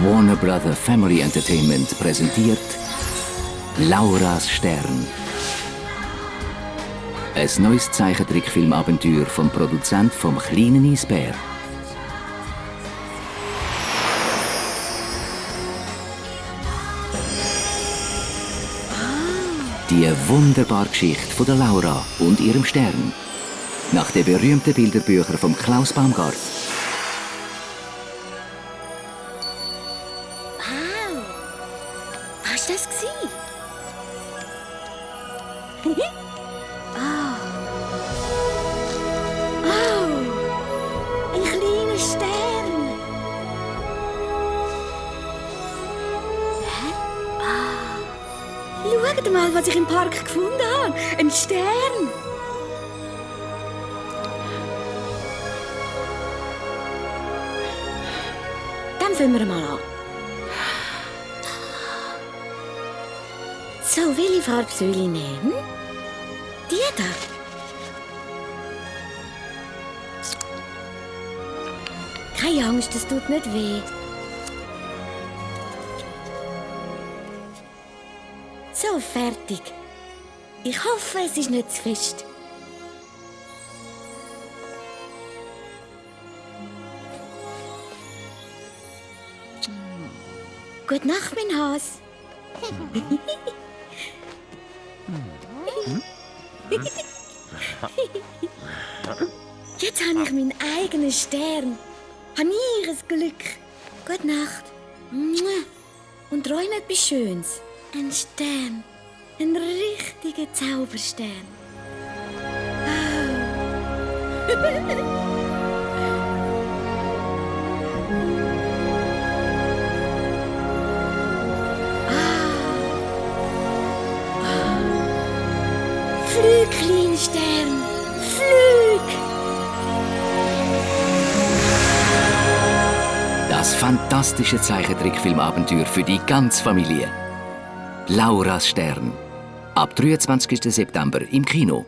Warner Brother Family Entertainment präsentiert Lauras Stern. Ein neues Zeichentrickfilmabenteuer vom Produzent vom kleinen Eisbär. Die wunderbare Geschichte von der Laura und ihrem Stern. Nach den berühmten Bilderbüchern von Klaus Baumgart. Wow! Was war das? Ein kleiner Stern! Hä? Schaut mal, was ich im Park gefunden habe! Ein Stern! Dann fangen wir mal an. So, welche Farbe soll ich nehmen? Die da. Keine Angst, das tut nicht weh. So, fertig. Ich hoffe, es ist nicht zu fest. Gute Nacht, mein Hase. Jetzt habe ich meinen eigenen Stern. Habe ich ein Glück. Gute Nacht. Und träume etwas Schönes. Ein Stern. Ein richtiger Zauberstern. Flüg, kleiner Stern, flüg! Das fantastische Zeichentrickfilmabenteuer für die ganze Familie. Lauras Stern. Ab 23. September im Kino.